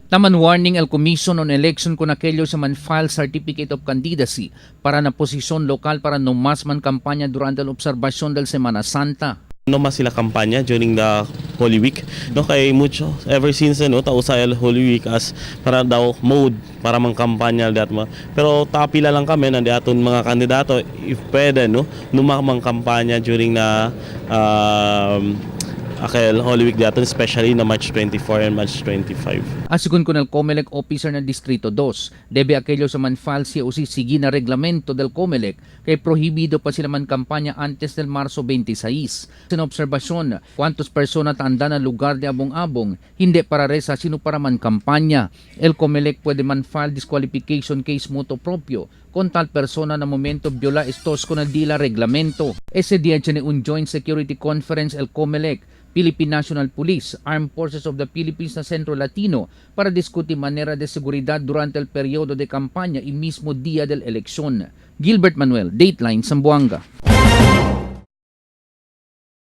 Taman warning el Commission on Election con aquellos sa man file certificate of candidacy para na posisyon lokal para no mas man kampanya durante la observación del Semana Santa. No mas sila kampanya during the Holy Week, no, kay mucho ever since, no, ta usa el Holy Week as para daw mode para mangkampanya dat ma, pero tapila lang kami na aton mga kandidato if pwede, no, numa mangkampanya during na akel Holy Week daton, especially na March 24 and March 25. Asigun con el COMELEC officer ng Distrito 2, debe aquello sa man file COC sige na reglamento del COMELEC kay prohibido pa sila man kampanya antes del Marso 26. Sin obserbasyon, cuantos persona taanda na lugar de abong-abong, hindi para resa sino para man kampanya. El COMELEC puede man file disqualification case motu propio con tal persona na momento viola estos con el dila reglamento. Ese día tiene un joint security conference el COMELEC, Philippine National Police, Armed Forces of the Philippines na Centro Latino para discutir manera de seguridad durante el periodo de campaña y mismo día del elección. Gilbert Manuel, Dateline, Zamboanga.